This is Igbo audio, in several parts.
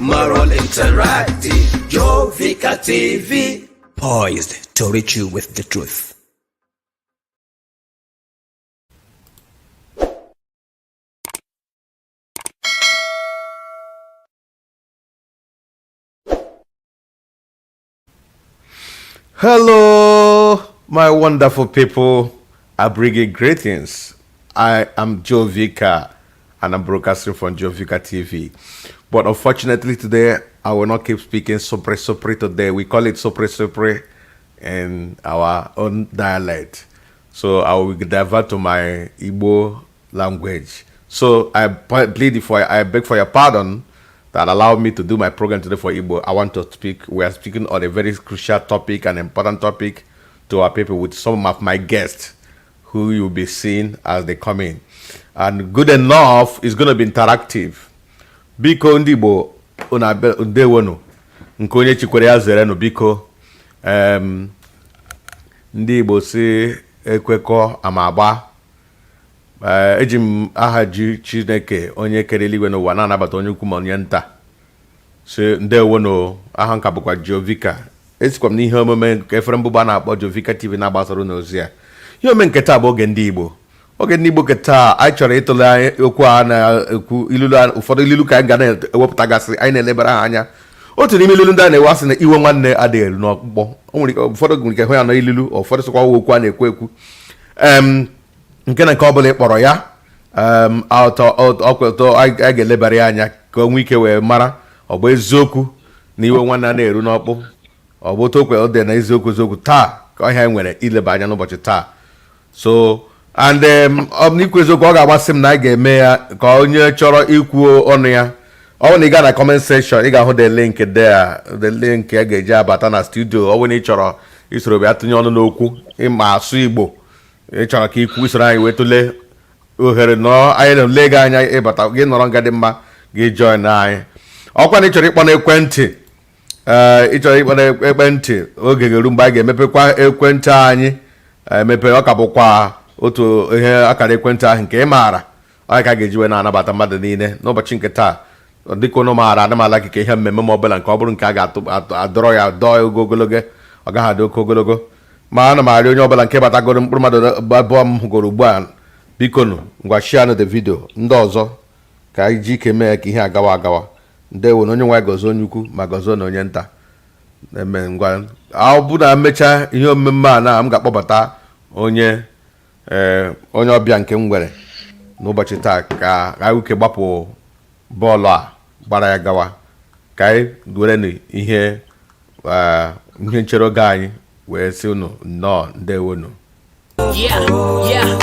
Moral Interactive. Jovika TV. Poised to reach you with the truth. Hello, my wonderful people. I bring you greetings. I am Jovika and I'm broadcasting from Jovika TV. But unfortunately, today I will not keep speaking sopre sopre today. We call it sopre sopre in our own dialect. So I will divert to my Igbo language. So I plead for I beg for your pardon that allowed me to do my program today for Igbo. I want to speak. We are speaking on a very crucial topic, an important topic to our people with some of my guests who you'll be seeing as they come in. And good enough, it's going to be interactive. Biko ndị Igbo unu ndewonu nke onye chikwere ya zerenụ biko ndị Igbo si ekwekọ ama agba. Ee, eji m aha ji Chineke onye kere eluigwe n'ụwa na-anabata onye ukwu ma onye nta si ndewonu. Aha nka bụkwa Jovika. Esikwa m n'ihe omume nke efere mbụba a na-akpọ Jovika TV na-agbasara unu ozi ya. Ihe omume nke taa bụ oge ndị Igbo. Oge ndị Igbo nke taa, anyị chọrọ ịtụle anyị okwu a na-ekwu ilulu ụfọdụ ilulu ka anyị ga na-ewepụtagasị, anyị na-elebara ha anya. Otu n'ime ilulu ndị a na-ewe asị na iwe nwanne adịghị eru n'ọkpụkpọ. O nwere ike ụfọdụ nwere ike hụ ya na ilulu, ụfọdụ sịkwa okwu a na-ekwu ekwu. Nke na nke ọ bụla ị kpọrọ ya, ọkwụtọ anyị ga-elebara ya anya ka o nwee ike wee mara ọ bụ eziokwu na iwe nwanne a na-eru n'ọkpụ, ọ bụ otu okwe ọ dị na eziokwu eziokwu. Taa ka ọhịa anyị nwere ileba anya n'ụbọchị taa. So and ọ bụ n'ikwu eziokwu, ọ ga-amasị m na anyị ga-eme ya ka onye chọrọ ikwu ọnụ ya, ọ bụrụ na ị gaa na comment section, ị ga-ahụ the link there, the link a ga-eji abata na studio. Ọ bụrụ na ị chọrọ isoro bịa tụnye ọnụ n'okwu, ịma asụ Igbo, ị chọrọ ka ikwu isoro anyị wee tụlee ohere nọ anyị na-ele gị anya ịbata, gị nọrọ nga dị mma, gị join anyị. Ọkwa na ị chọrọ ịkpọ n'ekwentị, ee, ị chọrọ ịkpọ n'ekwentị, oge ga-eru mgbe anyị ga-emepekwa ekwentị anyị emepe. Ọ ka bụkwa otu ihe akara ekwentị ahụ nke ị maara ọ ka ga-eji wee na-anabata mmadụ niile n'ụbọchị nke taa. Dịka ụnụ maara, ana m ala ka ihe mmemme m ọbụla nke ọ bụrụ nke a ga-adọrọ ya dọọ ya ogo ogologo, ọ gaghị adị oke ogologo. Ma ana m arịọ onye ọbụla nke batagoro mkpụrụ mmadụ abụọ m hụgoro ugbu a, bikonu, ngwa share the video ndị ọzọ ka anyị ji ike mee ka ihe agawa agawa. Ndewo na onye nwe anyị gọzie onye ukwu ma gọzie na onye nta. Eme ngwa, ọ bụ na mechaa ihe omume a na m ga-akpọbata onye ee onye ọbịa nke m nwere n'ụbọchị taa ka anyị ike gbapụ bọọlụ a gbara ya gawa, ka anyị were ihe ihe nchere oge anyị wee sị unu nnọọ, ndewonu. Yeah.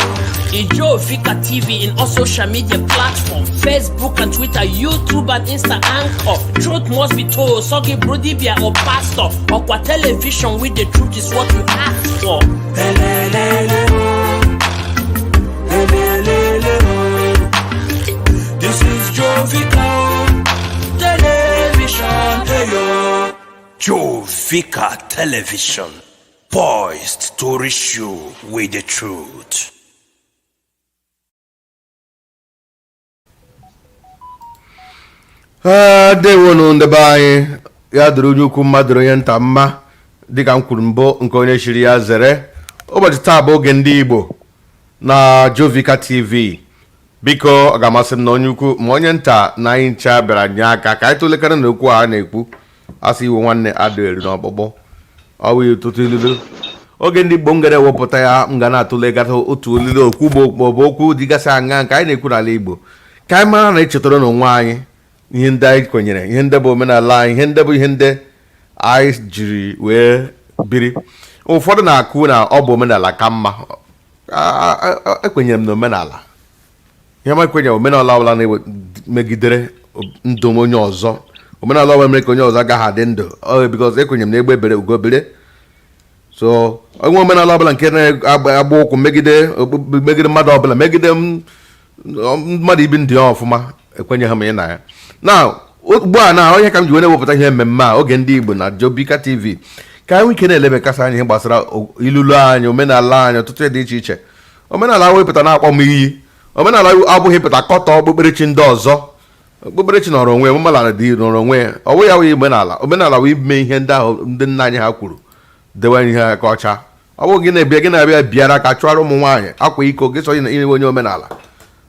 Jovika TV in all social media platforms: Facebook and Twitter, YouTube and Insta Anchor. Truth must be told. Sogi Brudibia or Pastor. Or television with the truth is what you ask for. Elelele oh. Elelele oh. This is Jovika Television. Hey yo. Jovika Television, poised to reach you with the truth. Ee, ndewonu ndị be anyị. Ya dịrị onye ukwu mma, dịrị onye nta mma. Dịka m kwuru mbụ, nke onye chiri ya zere. Ụbọchị taa bụ oge ndị Igbo na Jovika TV. Biko, ọ ga-amasị m na onye ukwu ma onye nta na anyị ncha bịara nye aka ka anyị tụlekere na okwu a na-ekwu asị iwe nwanne adịghị eru n'ọkpụkpụ. Ọ bụ ụtụtụ ilulu oge ndị Igbo m gara ewepụta ya, m ga na-atụle gata otu olulu okwu maọbụ okwu dịgasị aṅa nke anyị na-ekwu n'ala Igbo, ka anyị mara na echetara n'onwe anyị ihe ndị anyị kwenyere, ihe ndị bụ omenala anyị, ihe ndị bụ ihe ndị anyị jiri wee biri. Ụfọdụ na-akụ na ọ bụ omenala ka mma. Ekwenyere m na omenala ihe ma ekwenyere omenala ọbụla na-megidere ndụ onye ọzọ, omenala ọbụla mere ka onye ọzọ agaghị adị ndụ ọ, because ekwenyere m na egbe bere ugo bere. So onwe omenala ọbụla nke na-agba ụkwụ megide megide mmadụ ọbụla, megide mmadụ ibi ndụ ya ọfụma, ekwenyeghị m ị na ya. Na ugbu a na onye ka m ji wee na-ewepụta ihe mmemme a, oge ndị Igbo na Jovika TV, ka anyị nwee ike na-elebekasị anya ihe gbasara ilulu anyị, omenala anyị, ọtụtụ dị iche iche. Omenala wepụta na-akpọ m iyi, omenala abụghị pụta kọtọ okpukperechi ndị ọzọ. Okpukperechi nọrọ onwe ya, omenala dị nọrọ onwe ya. Ọ wụ ya wụ omenala. Omenala wụ ime ihe ndị ahụ ndị nna anyị ha kwuru, dewe ihe aka ọcha. Ọ bụghị gị na-ebịa, gị na-abịa bịara ka chụọrọ ụmụ nwaanyị akwa iko gị, sọ ime onye omenala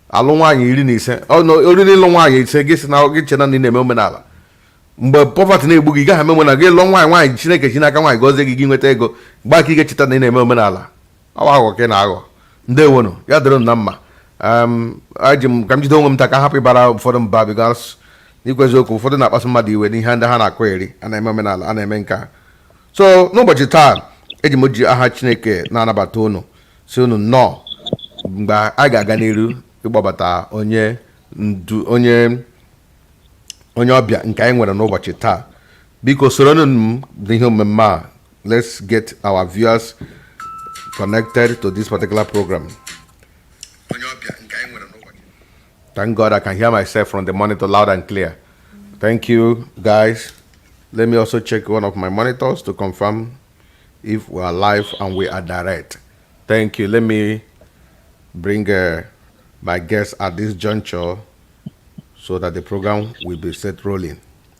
alụ nwaanyị 15, oriri ịlụ nwaanyị 5, gị sị na gị chena na ị na-eme omenala. Mgbe poverty na-egbu gị, gaghị eme omenala. Gị lụọ nwaanyị, nwaanyị Chineke ji n'aka nwaanyị gọzie gị, gị nweta ego gbaa ka ị ga-echeta na ị na-eme omenala. Ọ bụ aghọ ka ị na-aghọ. Ndewonu, ya dịrị unu na mma. Eji m ka m jide onwe m taa ka hapụ ịbara ụfọdụ mba, because n'ikwu eziokwu, ụfọdụ na-akpasu mmadụ iwe n'ihe ndị ha na-akụ eri. A na-eme omenala, a na-eme nka. So n'ụbọchị taa, eji m ji aha Chineke na-anabata unu, si unu nnọọ. Mgbe a ga-aga n'iru ịkpọbata onye ndu, onye ọbịa nke anyị nwere n'ụbọchị taa, biko soronụ m n'ihe omume a. Let's get our viewers connected to this particular program. Onye ọbịa nke anyị nwere n'ụbọchị. Thank God I can hear myself from the monitor loud and clear. Thank you, guys. Let me also check one of my monitors to confirm if we are live and we are direct. Thank you. Let me bring my guest at this juncture so that the program will be set rolling.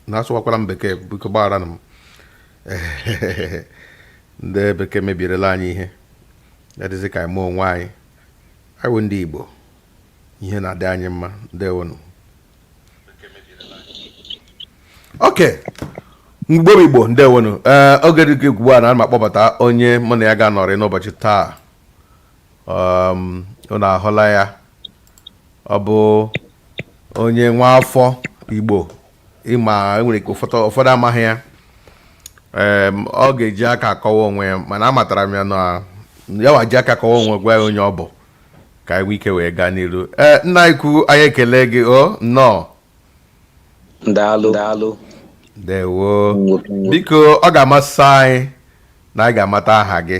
Na-asụwakwala m bekee, biko gbaghara m. Ndị bekee mebirila anyị ihe ya dịzị ka anyị mụọ onwe anyị. Anyị wụ ndị Igbo, ihe na-adị anyị mma. Ndewonu. Ok, mgbe Igbo, ndewonu. Ee, oge dịka ugbu a na ana m akpọbata onye mụ na ya ga-anọrị n'ụbọchị taa. Unu ahụla ya, ọ bụ onye nwa afọ Igbo. Ịma enwere ike ụfọdụ amaghị ya. Ọ ga-eji aka akọwa onwe ya, mana amatara m ya na ya wa ji aka kọwa onwe, gwa ya onye ọ bụ, ka anyị nwee ike wee gaa n'iru. Ee, nna anyị kwu, anyị ekele gị o, nnọọ. Daalụ, daalụ. Ndewo. Biko, ọ ga-amasị anyị na anyị ga-amata aha gị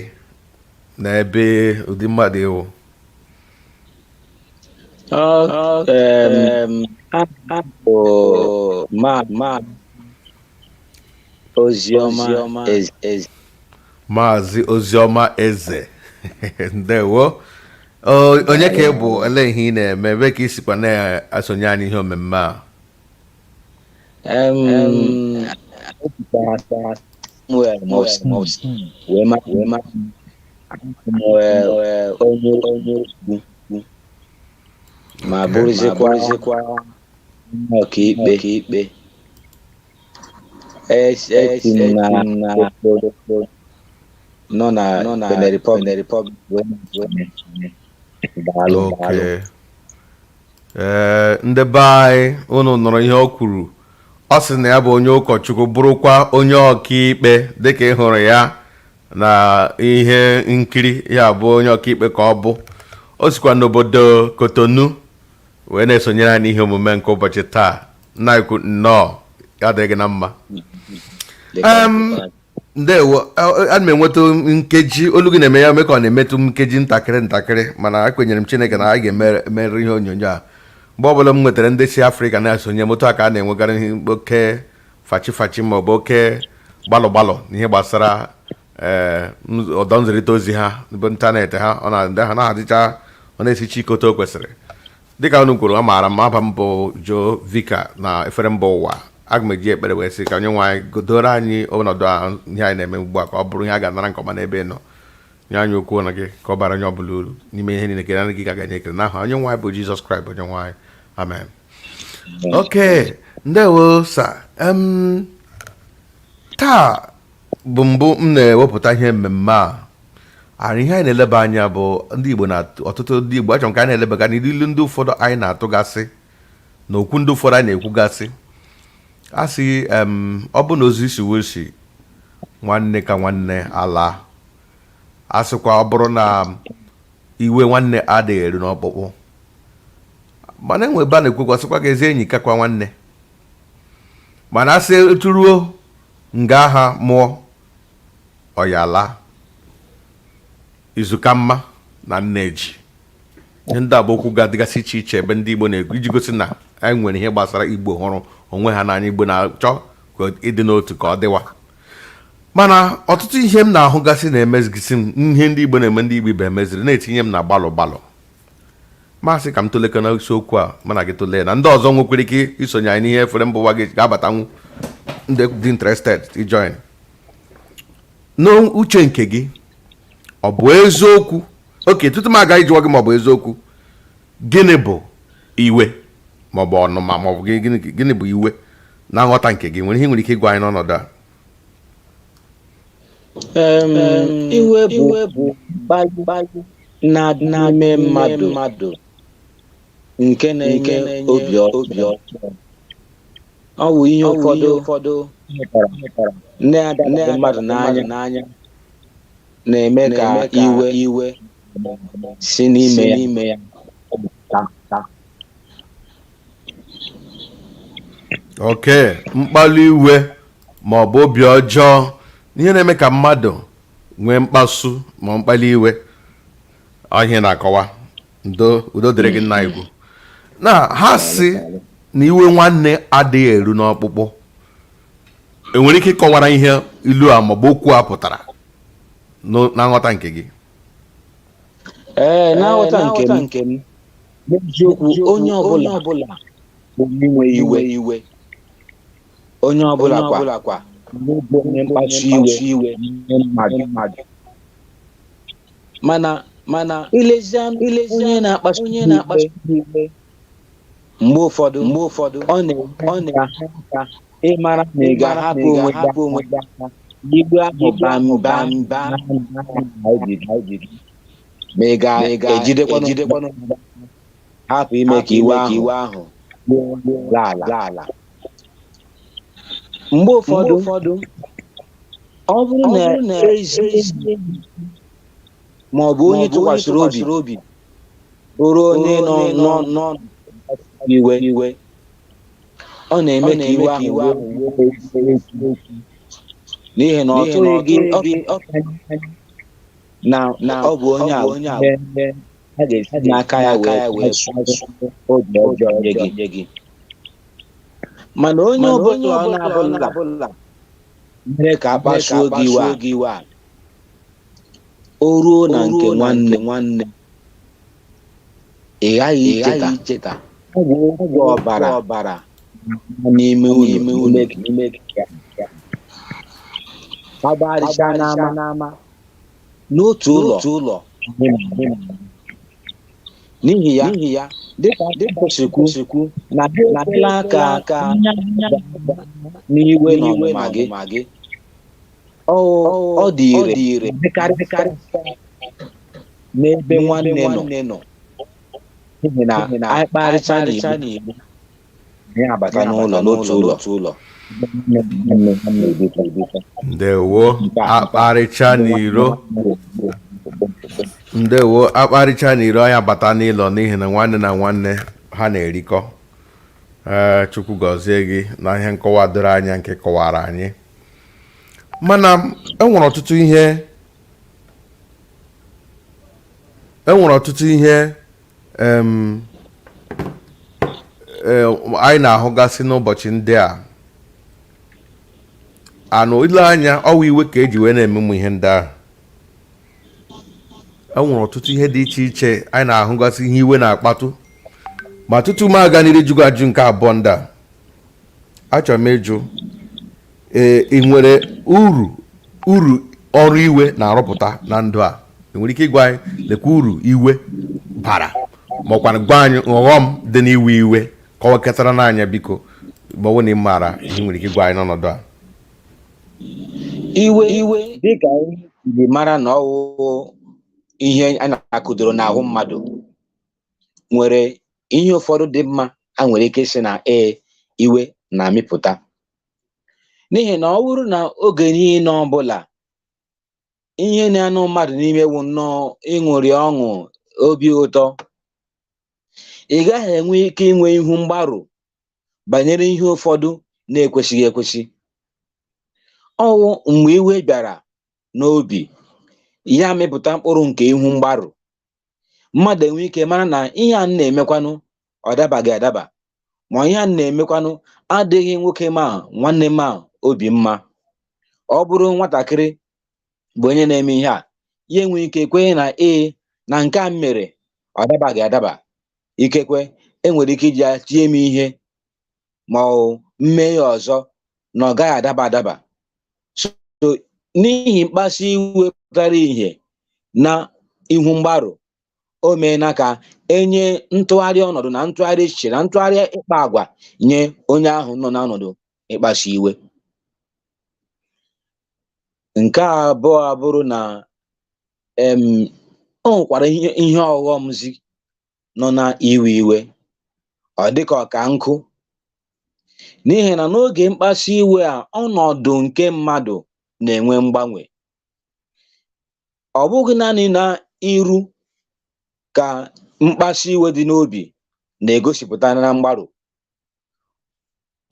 na ebe ụdị mmadụ ịwụ. Bụ ma Oziọma Eze. Maazị Oziọma Eze, ndewo. Onye ka ị bụ? Ele ihe ị na-eme? Ebe ka ị sikwa na-esonye anyị ihe omemme a? Samuel Mobs wee ma onye ugwu ma bụrụzikwa ọkaikpe ikpe. Esi m na obodo nọ na Benin Republic wee. Daalụ, daalụ. Okay. Ee, ndị be anyị, unu nụrụ ihe o kwuru. Ọ sị na ya bụ onye ụkọchukwu, bụrụkwa onye ọkaikpe. Dịka ị hụrụ ya na ihe nkiri ya, bụ onye ọkaikpe ka ọ bụ. O sikwa n'obodo Kotonu wee na-esonyere anyị n'ihe omume nke ụbọchị taa. Nna ikwu, nnọọ, ya adịghị gị na mma. Ndewo. Ana m enweta nkeji olu gị na-eme ya ome ka ọ na-emetụ m nkeji ntakịrị ntakịrị, mana ekwenyere m Chineke na anyị ga-emerịrị ihe onyonyo a. Mgbe ọbụla m nwetara ndị si Afrịka na-esonye m, otu a ka a na-enwekarị ihe oke fachi fachi maọbụ oke gbalụ gbalụ n'ihe gbasara ee ọdọ nzirịta ozi ha bụ ịntanetị ha. Ọ na ndị ha na-adịcha, ọ na-esichi ike otu o kwesịrị. Dịka unu kwuru, amaara m aba m bụ Joe Vika na efere mba ụwa. Aga m eji ekpere wee sị ka onye nwe anyị godoro anyị ọnọdụ a, ihe anyị na-eme ugbu a, ka ọ bụrụ ihe a ga-anara nke ọma n'ebe ị nọ. Nye anyị okwu ọnụ gị ka ọ bara onye ọbụla uru. N'ime ihe niile, kere gị ka a ga-enye ekele n'aha onye nwe anyị bụ Jizọs Kraịst bụ onye nwe anyị. Amen. Ok, ndewo sir. Taa bụ mbụ m na-ewepụta ihe mmemme a. Ara ihe anyị na-eleba anya bụ ndị Igbo na ọtụtụ ndị Igbo. Achọrọ m ka anyị na-elebaga n'ilu ndị ụfọdụ anyị na-atụgasị na okwu ndị ụfọdụ anyị na-ekwugasị. A sị ọ bụ na ozu isi wusi nwanne ka nwanne ala. A sịkwa ọ bụrụ na iwe nwanne adịghị eru n'ọkpụkpụ, mana enwe ebe a na-ekwekwa sịkwa ka ezi enyi kakwa nwanne, mana a sị eturuo nga ha mụọ ọyala izu ka mma na nne ji. Ihe ndị a bụ okwu ga-adịgasị iche iche ebe ndị Igbo na-ekwu iji gosi na anyị nwere ihe gbasara Igbo hụrụ onwe ha n'anya, Igbo na-achọ ka ịdị n'otu ka ọ dịwa. Mana ọtụtụ ihe m na-ahụgasị na-emezigisi m, ihe ndị Igbo na-eme, ndị Igbo ibe emeziri na-etinye m na gbalụ gbalụ. Masị ka m tụlekọ isiokwu a mana gị tụlee na ndị ọzọ nwekwara ike isonye anyị n'ihe efere mba ụwa ga-abatanwu, ndị dị interested ijoin. N'uche nke gị, ọ bụ eziokwu? Oke tutu m aga ịjụwa gị ma ọ bụ eziokwu, gịnị bụ iwe ma ọ bụ ọnụma ma ọ bụ gịnị? Gịnị bụ iwe na nghọta nke gị? Nwere ihe ị nwere ike ịgwa anyị n'ọnọdụ a? Iwe bụ mkpali na-adị n'ime mmadụ nke na-enye obi ọjọọ. Ọ bụ ihe ụfọdụ na-adabaghị mmadụ n'anya na-eme ka iwe si n'ime ya pụta. Oke mkpali iwe ma ọ bụ obi ọjọọ, ihe na-eme ka mmadụ nwee mkpasu ma mkpali iwe, ọ ihe na-akọwa. Ndo, udo dịrị gị, nna igwu. Na ha si na iwe nwanne adịghị eru n'ọkpụkpụ. Enwere ike ịkọwara ihe ilu a maọbụ okwu a pụtara na nghọta nke gị? Ee, na nghọta nke m, n'eziokwu, onye ọbụla bụ inwe iwe, onye ọbụla kwa bụ onye mkpasu iwe nye mmadụ, mana ilezi onye na-akpasu iwe, mgbe ụfọdụ ọ na-enye aka ịmara na ị ga-ahapụ onwe gị aka n'igwe ahụ bam bam bam obi gị, ma ị ga-ejidekwanụ hapụ ime ka iwe ahụ laa ala. Mgbe ụfọdụ, ọ bụrụ na ezi enyi ma ọ bụ onye tụkwasịrị obi bụrụ onye nọ n'ọnọdụ iwe, ọ na-eme ka iwe ahụ n'ihi na ọ tụghị gị na ọ bụ onye a a ga-esi n'aka ya wee obi ọjọọ nye gị. Mana onye ọbụla ọ na-abụla mere ka a kpasuo gị iwe a, o ruo na nke nwanne, ị ghaghị icheta ọ bụ ụgwọ ọbara n'ime unu ime agbagharịcha n'ama n'otu ụlọ. N'ihi ya, dịka kwesịrị na ekwela aka n'iwe na ọnụma gị, ọ dị ire dịkarị n'ebe nwanne nọ, n'ihi na anyị kparịcha n'igbo, anyị abata n'ụlọ n'otu ụlọ. Ndewo, akparịcha n'iro. Ndewo, akparịcha n'iro, anyị abata n'ụlọ, n'ihi na nwanne na nwanne ha na-erikọ. Ee, Chukwu gọzie gị na ihe nkọwa doro anya nke kọwara anyị. Mana enwere ọtụtụ ihe anyị na-ahụgasị n'ụbọchị ndị a. Anụ ile anya, ọwa iwe ka eji wee na-eme ụmụ ihe ndị ahụ. Enwere ọtụtụ ihe dị iche iche anyị na-ahụgasị, ihe iwe na-akpatụ. Ma tutu m aga n'iru ịjụ ajụ nke abụọ ndị a, achọrọ m ịjụ, ee, ị nwere uru ọrụ iwe na-arụpụta na ndụ a? Ị nwere ike ịgwa anyị lekwa uru iwe bara, ma ọkwa gwa anyị ọghọm dị n'iwe iwe? Kọwakọtara n'anya, biko, ma ọ bụ na ị maara ihe ị nwere ike ịgwa anyị n'ọnọdụ a. Iwe, dịka anyị ji mara na ọwụ ihe a na-akụdoro n'ahụ mmadụ, nwere ihe ụfọdụ dị mma a nwere ike ịsị na ee, iwe na-amịpụta, n'ihi na ọ bụrụ na oge niile ọbụla ihe na-anụ mmadụ n'ime wụ nnọọ ịṅụrị ọṅụ, obi ụtọ, ị gaghị enwe ike inwe ihu mgbarụ banyere ihe ụfọdụ na-ekwesịghị ekwesị. Ọwụ mgbe iwe bịara n'obi ya mịpụta mkpụrụ nke ihu mgbarụ, mmadụ enwe ike mara na ihe a m na-emekwanụ ọ dabaghị adaba, ma ihe a m na-emekwanụ adịghị nwoke ma nwanne m a obi mma. Ọ bụrụ nwatakịrị bụ onye na-eme ihe a, ya enwe ike kwenye na ee, na nke a m mere ọ dabaghị adaba. Ikekwe enwere ike iji ya tie m ihe ma ọ mmee ya ọzọ na ọ gaghị adaba adaba. So n'ihi mkpasu iwe pụtara ìhè na ihu mgbarụ, o meela ka enye ntụgharị ọnọdụ na ntụgharị echiche na ntụgharị ịkpa agwa nye onye ahụ nọ n'ọnọdụ ịkpasu iwe. Nke abụọ abụrụ na o nwekwara ihe ọghọmzi nọ na iwe iwe, ọ dịka ọka nkụ, n'ihi na n'oge mkpasu iwe a, ọnọdụ nke mmadụ na-enwe mgbanwe. Ọ bụghị naanị na iru ka mkpasu iwe dị n'obi na-egosipụta na mgbarụ.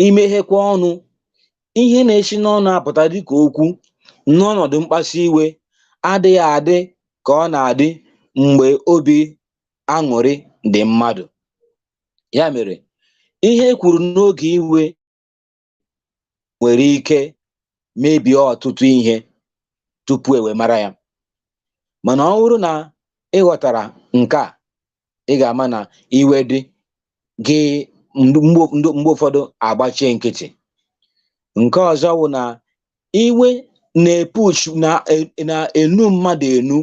Imeghekwa ọnụ, ihe na-esi n'ọnụ apụta dịka okwu n'ọnọdụ mkpasu iwe adịghị adị ka ọ na-adị mgbe obi aṅụrị dị mmadụ. Ya mere, ihe e kwuru n'oge iwe nwere ike mebie ọtụtụ ihe tupu e wee mara ya. Mana ọ bụrụ na ị ghọtara nke a, ị ga-ama na iwe dị gị mgbe ụfọdụ agbachie nkịtị. Nke ọzọ wụ na iwe na-epush na-enu mmadụ enu.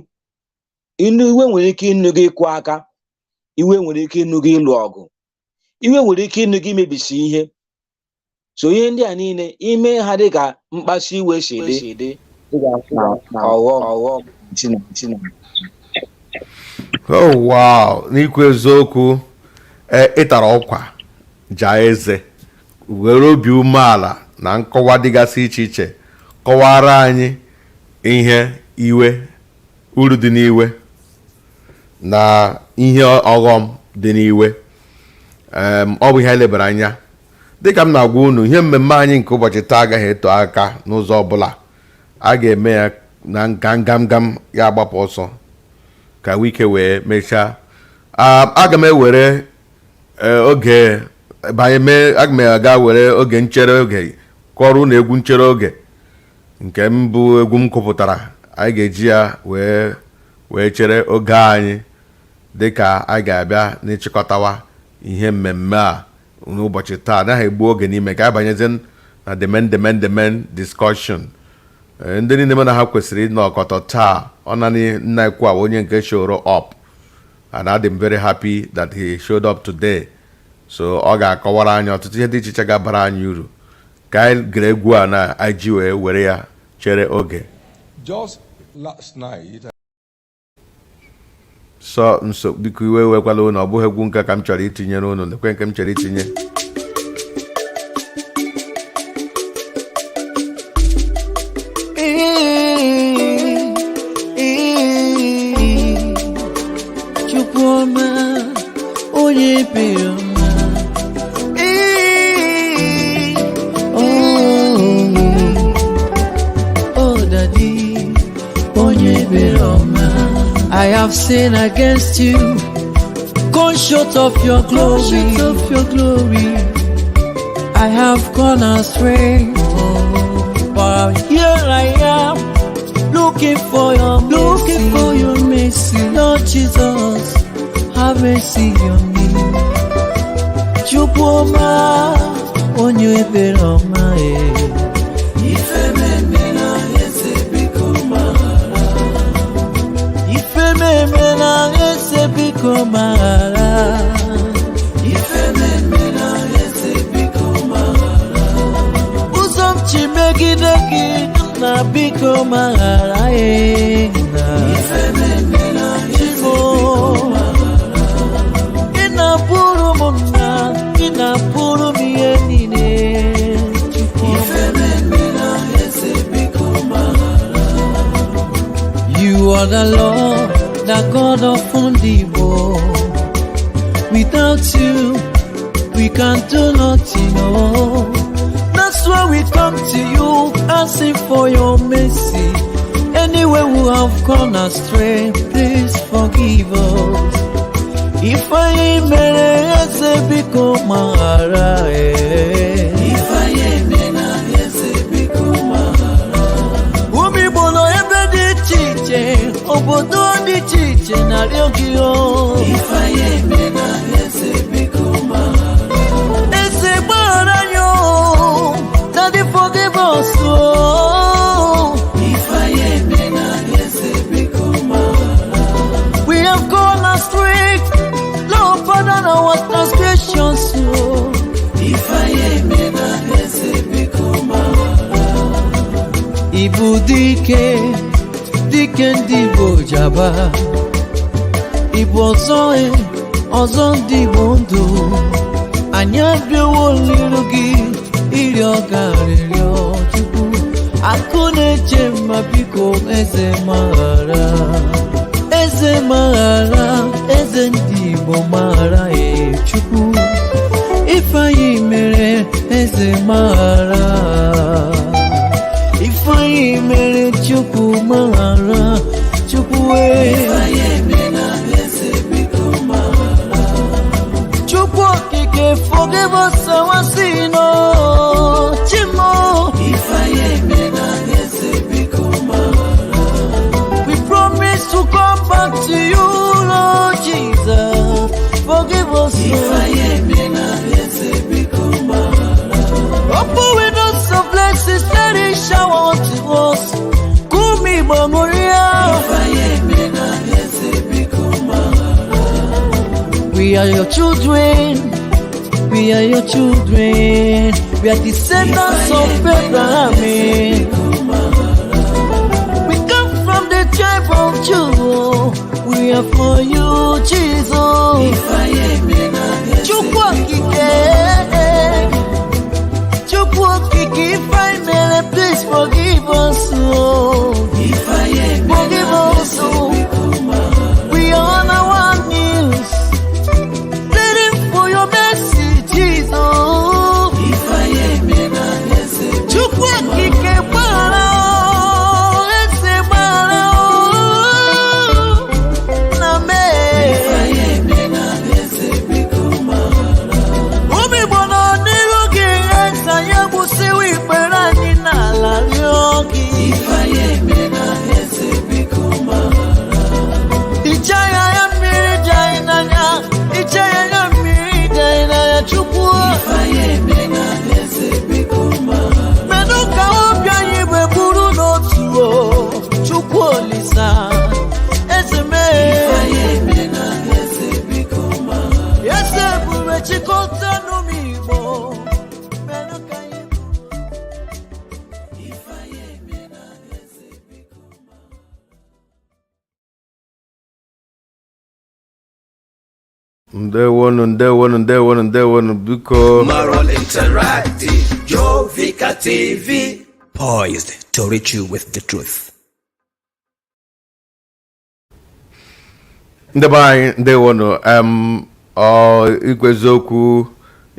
Inu iwe nwere ike ịnụ gị ịkwụ aka, iwe nwere ike ịnụ gị ịlụ ọgụ, iwe nwere ike ịnụ gị imebisi ihe. So ihe ndị a niile ime ha dịka mkpasu iwe si dị, ị ga-afụ na ọghọm si na. Oh wow, n'ikwu eziokwu, ịtara ọkwa jaa eze, were obi umeala na nkọwa dịgasị iche iche kọwara anyị ihe iwe, uru dị n'iwe na ihe ọghọm dị n'iwe. Ọ bụ ihe anyị lebara anya. Dịka m na-agwa unu, ihe mmemme anyị nke ụbọchị taa agaghị eto aka n'ụzọ ọbụla. A ga-eme ya na ngam ngam, ya agbapụ ọsọ ka wike wee mechaa. Aga m ewere oge banye mee, aga m aga were oge nchere oge kọrọ unu egwu nchere oge nke m bụ egwu m kụpụtara. Anyị ga-eji ya wee chere oge anyị dịka anyị ga-abịa n'ịchịkọtawa ihe mmemme a n'ụbọchị taa. Anaghị egbu oge n'ime ka anyị banyezie na the main discussion. Ndị niile mana ha kwesịrị ịnọkọta taa, ọ naanị nna ekwu a onye nke showed up, and I'm very happy that he showed up today. So ọ ga-akọwara anyị ọtụtụ ihe dị iche iche ga-abara anyị uru. Ka anyị gere egwu a na anyị ji wee were ya chere oge. Just last night, Sọ nso, biko, iwe wekwala unu, ọ bụghị egwu nke ka m chọrọ itinyere unu. Lekwe nke m chọrọ itinye. Chukwuma, onye ebere ọma. Oh, oh, Daddy, onye ebere ọma. I have sinned against you, gone short of your glory. Short of your glory. I have gone astray, but here I am, looking for your looking for your mercy. Lord Jesus, have mercy on me. Chukwuma, onye ebere ọma e. Ife memena eze biko gbaghara. Ife memena eze biko gbaghara. Ife memena eze biko gbaghara. Ụzọ m chi megide gị na biko gbaghara e na. Ife memena eze biko gbaghara. Ị na-abụrụ m nna, ị na-abụrụ m ihe niile. Ife memena eze biko gbaghara. You are the Lord, the God of Ndigbo. Without you, we can do nothing. Oh, that's why we come to you, asking for your mercy. Anywhere we have gone astray, please forgive us. Ife anyị mere eze biko gbaghara eh. Ife anyị mere eze biko gbaghara. Ụmụ Igbo nọ ebe dị iche iche, obodo dị iche iche na-arịọ gị o. Ife anyị mere eze. Ịbụ dike, dike ndị Igbo jaba. Ịbụ ọzọ e, ọzọ ndị Igbo ndụ. Anyị abịawo n'iru gị ịrịọ gị arịrịọ Chukwu. Akụ na-eche mma biko eze maghara. Eze maghara, eze ndị Igbo maghara e Chukwu. Ifeanyị mere eze maghara. Ifeanyị mere Chukwu maghara. Chukwu e. Chukwu okike forgive us our sin oh Chimo. We promise to come back to you, Lord Jesus. Forgive us. Open windows of blessings, let it shower unto us. Kumi Mamoria. We are your children. We are your children. We are descendants of Abraham. We come from the tribe of Judah. We are for you, Jesus. Chukwu okike. Chukwu okike, if I may, please forgive us. Oh. Forgive us. Oh. We are on our knees, pleading for your mercy, Jesus. Chukwu okike gbara o, eze gbara o, na mee. Ụmụ Igbo nọ n'iru gị, eze anyị egbusiwo ikpere anyị n'ala rịọ gị. Iche ya ya mmiri dị anyị n'anya, iche ya ya mmiri dị anyị n'anya, Chukwu. Menụ ka obi anyị wee bụrụ n'otu o, Chukwu Olisa, eze mee. Eze ebube chịkọta n'ụmụ Igbo. Menụ ka anyị bụrụ. Ndewonu, ndewonu, ndewonu, ndewonu, biko. Moral Interactive, Jovika TV, poised to reach you with the truth. Ndị be anyị, ndewonu. Ọ ikwu eziokwu,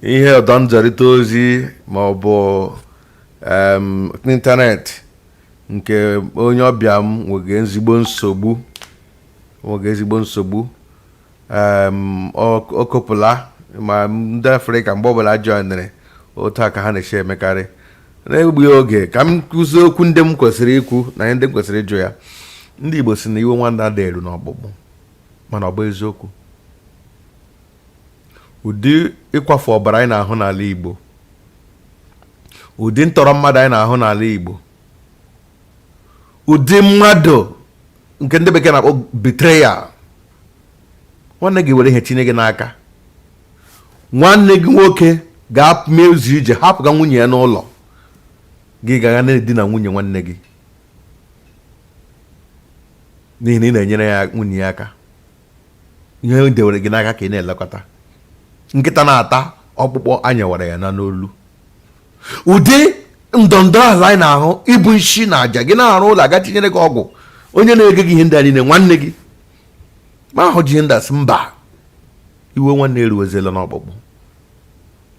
ihe ọdọ nzerịta ozi ma ọ bụ ịntanetị nke onye ọbịa m nwege ezigbo nsogbu, nwege ezigbo nsogbu. Ọ kopụla ma ndị Afrịka mgbe ọbụla joinere otu a ka ha na-esi emekarị. Na-egbughị oge, ka m kụzie okwu ndị m kwesịrị ikwu na ihe ndị m kwesịrị ịjụ ya. Ndị Igbo si na iwe nwanne ada eru n'ọkpụkpụ, mana ọ bụ eziokwu? Ụdị ịkwafu ọbara anyị na-ahụ n'ala Igbo, ụdị ntọrọ mmadụ anyị na-ahụ n'ala Igbo, ụdị mmadụ nke ndị bekee na-akpọ betrayal, nwanne gị were ihe tinye gị n'aka, nwanne gị nwoke ga-emezu ije hapụga nwunye ya n'ụlọ gị, gaga na-edina nwunye nwanne gị n'ihi na ị na-enyere ya nwunye ya aka. Ihe o dewere gị n'aka ka ị na-elekọta, nkịta na-ata ọkpụkpọ anyawara ya na n'olu. Ụdị ndọndọrọ ala anyị na-ahụ, ịbụ isi na aja gị na-arụ ụlọ aga tinyere gị ọgwụ, onye na-ege gị ihe ndị a niile nwanne gị ma ahụ ji ihe ndị a sị mba, iwe nwanne eruweziela n'ọkpụkpụ.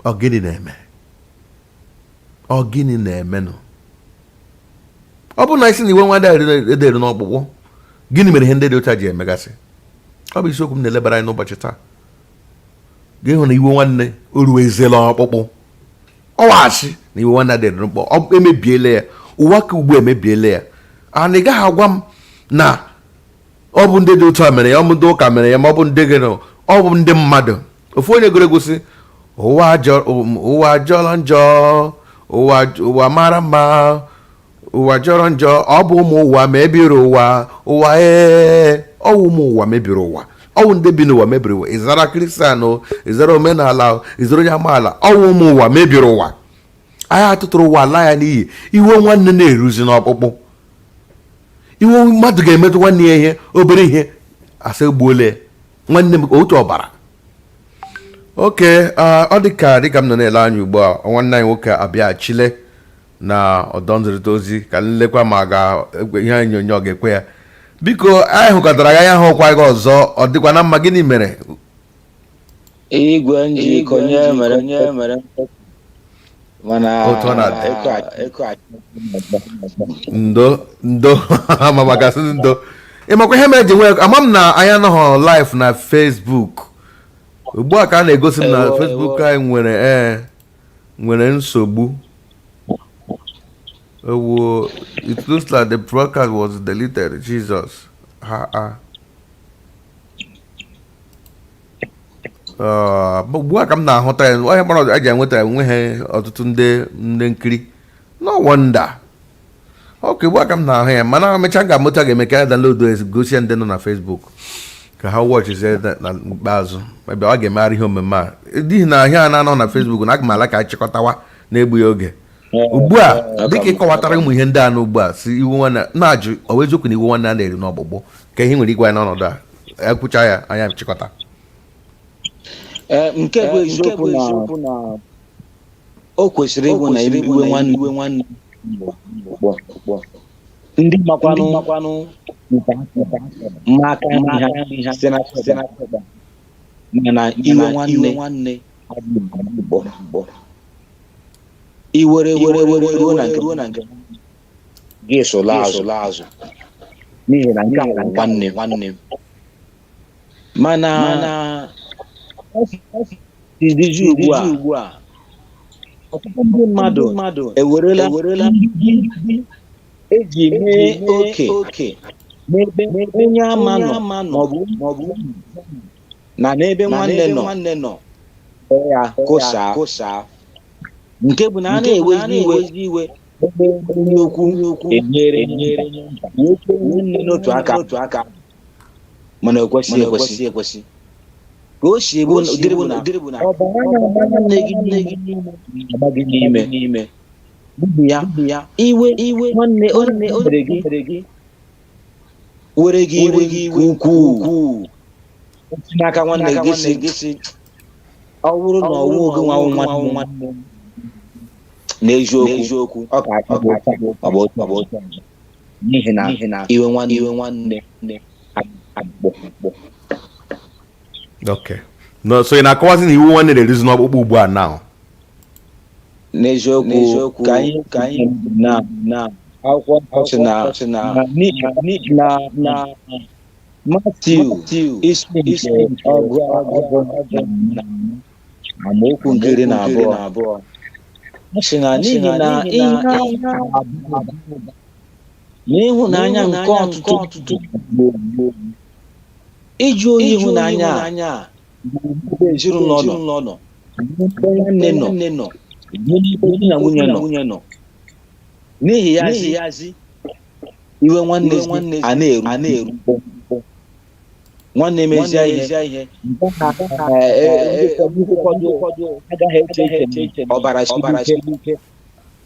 Ọ gịnị na-eme? Ọ gịnị na-emenụ? Ọ bụrụ na isi na iwe nwanne ederu n'ọkpụkpụ, gịnị mere ihe ndị dị otu a ji emegasị? Ọ bụ isiokwu m na-elebara anyị n'ụbọchị taa. Gị hụ na iwe nwanne o ruweziela ọkpụkpụ, ọ waghachi na iwe nwanne adịrị mkpọ, ọ emebiela ya. Ụwa ka ugbu emebiela ya. And ị gaghị agwa m na ọ bụ ndị dị otu a mere ya, ọ bụ ndị ụka mere ya, ma ọ bụ ndị gị, ọ bụ ndị mmadụ. Ofu onye gụrụ egwu sị, ụwa jọrọ njọ, ụwa, ụwa mara mma, ụwa jọrọ njọ, ọ bụ ụmụ ụwa mebiri ụwa, ụwa ee, ọ bụ ụmụ ụwa mebiri ụwa, ọ bụ ndị bi n'ụwa mebiri ụwa. Ịzara Kristian o, ịzara omenala o, ịzara onye amaala, ọ bụ ụmụ ụwa mebiri ụwa. Anyị atụtụrụ ụwa ala ya n'iyi. Iwe nwanne na-eruzi n'ọkpụkpụ. Iwe mmadụ ga-emetụ nwanne ya ihe, obere ihe, asị gbuole ya. Nwanne m, otu ọbara. Oke ọ dị ka dịka m nọ na-ele anya ugbu a, nwanne anyị nwoke abịaghachile na ọdọ nzirịta ozi ka nlekwa ma ga ihe onyonyo ọ ga-ekwe ya. Biko, anyị hụkọtara ya, ya hụkwa gị ọzọ, ọ dịkwa na mma. Gịnị mere? Igwe njikọ nye mere mana Otu ọ na-adị. eko Ndo, ndo, ama maka sị ndo. Ị makwa ihe mere ji nwee ama m na anyị anọghọ live na Facebook ugbu a ka a na-egosi m na Ewo, Facebook ewo. anyị nwere, ee, nwere nsogbu. Ewo, it looks like the broadcast was deleted. Jesus, ha ha. Ugbu a ka m na-ahụta ya. Onye mara eji enweta ya, enweghị ọtụtụ ndị nkiri. No wonder. Ok, ugbu a ka m na-ahụ ya, mana emechaa m ga-amụta, ga-eme ka ya download, gosi ya ndị nọ na Facebook ka ha watchizie na ikpeazụ ebe ọ ga-emegharị ihe omume a, n'ihi na ihe a na-anọ na Facebook na aga m ala ka achịkọtawa na-egbughị oge ugbu a. Dịka ị kọwatara ụmụ ihe ndị a n'ugbu a, si iwu nwanne na-ajụ, ọ bụ eziokwu na iwu nwanne a na-eri n'ọgbụgbọ? Ka ihe nwere igwe anyị n'ọnọdụ a ekwucha ya, anya chịkọta. Ee, nke bụ eziokwu na o kwesịrị ịbụ na iwe nwanne ndị makwanụ mma aka nri ha site n'aka, mana iwe nwanne adịghị iwere were were ruo na nke gị sola azụ, n'ihi na nke a bụ nwanne m. Mana dịzi ugbu a, ọtụtụ ndị mmadụ ewerela eji mee oke n'ebe onye ama nọ maọbụ na n'ebe nwanne nọ ya kụsaa, nke bụ na a na-ewezi iwe ebe onye okwu enyere nwoke nwanne n'otu aka, mana o kwesịghị ekwesị ka o si ebu dịrị bụ na ọbara na-agba nwanne gị n'ime na-agba gị n'ime. N'ihi ya, iwe nwanne onye mere gị were gị iwe nke ukwuu si n'aka nwanne gị si ọ bụrụ na ọwụ oge nwa nwanne n'eziokwu, ọ ga-aka gị ọ bụ otu, n'ihi na iwe nwanne akpụkpọ. Okay. No, so ị na-akọwazi na iwu nwanne na-eruzi n'ọkpụkpụ ugbu a now? N'eziokwu, ka anyị na akwụkwọ nsọ si na na Matiu isi nke 24, amaokwu nke 12, ọ sị na n'ihi na ihe n'ịhụnanya nke ọtụtụ, ịjụ oyi ịhụnanya a n'ebe ezinụlọ nọ, n'ebe nwanne nọ, n'ebe di na nwunye nọ. N'ihi ya zi, iwe nwanne a na-eru nwanne mezie ihe ụfọdụ agaghị eche eche, ọbara siri ike,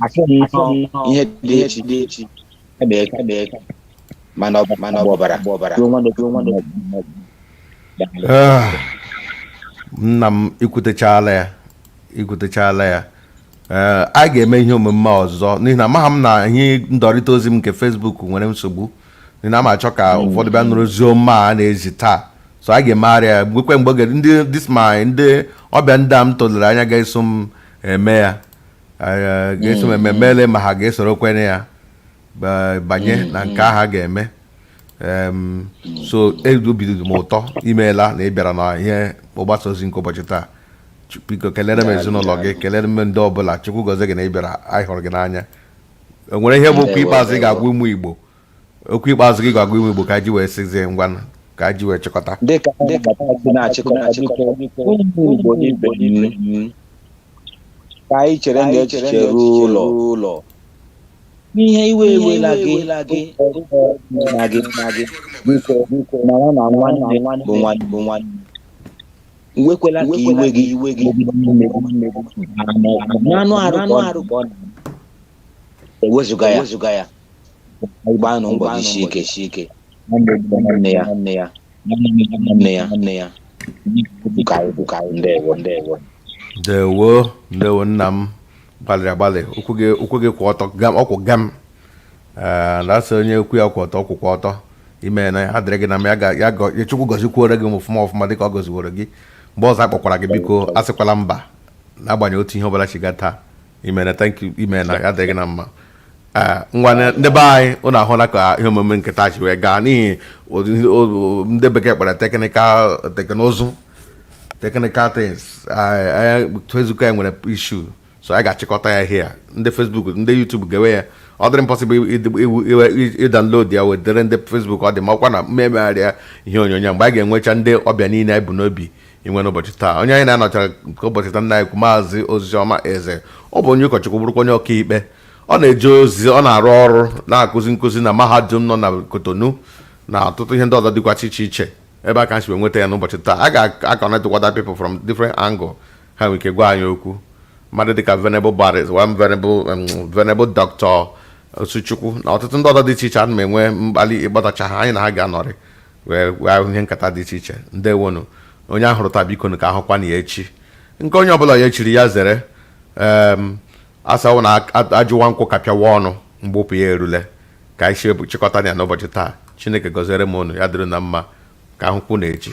asị nnọọ ihe dị echi eme, mana ọbara iwe nwanne, iwe nwanne. Ah, nna m, ikwutechala ya, ikwutechala ya. Ee, a ga-eme ihe omume ọzọ, n'ihi na amaghị m na ihe ndọrịta ozi m nke Facebook nwere nsogbu, n'ihi na ama achọ ka ụfọdụ bịa nụrụ ozi ọma a na-ezi taa. So a ga-emegharị ya gbekwe mgbe oge ndị this my ndị ọbịa ndị a m tolere anya ga-eso m eme ya. Ee, ga-eso m eme mele ma ha ga-esoro kwene ya banye na nke ahụ a ga-eme. So obi dị m ụtọ, imeela na ị bịara na ihe mgbasa ozi nke ụbọchị taa. Biko, kelere m ezinụlọ gị, kelere m ndị ọbụla. Chukwu gọzie gị na ị bịara, anyị hụrụ gị n'anya. O nwere ihe bụ okwu ikpeazụ ị ga-agwa ụmụ Igbo? Okwu ikpeazụ gị ga-agwa ụmụ Igbo ka ji wee sizie ngwanụ, ka ji wee chịkọta. Dịka na-achịkọta, biko, ụmụ Igbo ibe m, ka anyị chere na echiche ruo ụlọ. Ihe iwe ewela gị na gị, biko, mara na nwanne bụ nwanne bụ nwanne. Wekwela ka iwe gị n'anụ arụ ka ọ na-ewezụga ya. Gbaanụ mbọ, jisie ike, sie ike. Nwanne egbula nwanne ya, nwanne ya, nwanne ya, nwanne ya. Ka anyị, ka anyị. Ndewo, ndewo. Ndewo, ndewo, nna m. Gbalịrị agbalị. Ụkwụ gị, ụkwụ gị kwụ ọtọ gam, ọkwụ gam. Ee, na-asị onye okwu ya kwụ ọtọ, ọkwụkwa ọtọ. Ime na ya dịrị gị na mma. Ya ya Chukwu gọzikwuore gị ọfụma ọfụma dịka ọ gọziworo gị. Mgbe ọzọ akpọkwara gị, biko asịkwala mba, n'agbanyeghị otu ihe ọbụla chiga taa. Ime na thank you. Ime na ya dịrị gị na mma. Ee, ngwa, ndị be anyị, ụnụ ahụla ka ihe omume nke taa si wee gaa n'ihi ndị bekee kpọrọ technical, teknụzụ, technical things. Facebook anyị nwere issue, so anyị ga-achịkọta ya here. Ndị Facebook, ndị YouTube ga-ewe ya. Ọ dịrị impossible ịdownload ya wedere ndị Facebook. Ọ dị makwa na mmemegharịa ihe onyonyo mgbe anyị ga-enwecha ndị ọbịa niile anyị bụ n'obi inwe n'ụbọchị taa. Onye anyị na-anọchara nke ụbọchị taa, nna anyị kwu, Maazị Oziọma Eze, ọ bụ onye ụkọchukwu, bụrụkwa onye ọkaikpe. Ọ na-eje ozi, ọ na-arụ ọrụ, na-akụzi nkụzi na mahadum nọ na Kotonu na ọtụtụ ihe ndị ọzọ dịkwacha iche iche. Ebe a ka si wee nweta ya n'ụbọchị taa. A ga-aconnect other people from different angle, ha nwere ike gwa anyị okwu. Mmadụ dịka Venerable Barris, one Venerable Dr. Osuchukwu na ọtụtụ ndị ọzọ dị iche iche. Ana m enwe mkpali ịgbatacha ha, anyị na ha ga-anọrị wee wee ihe nkata dị iche iche. Ndewonu. Onye ahụrụ taa, biko ka ahụkwa na ya echi. Nke onye ọbụla ya echiri ya zere. Asawo na ajụwa nkwụ ka pịawa ọnụ mgbe ya erule. Ka anyị si chịkọta ya n'ụbọchị taa. Chineke gọziere m unu. Ya dịrị na mma. Ka ahụkwụ na echi.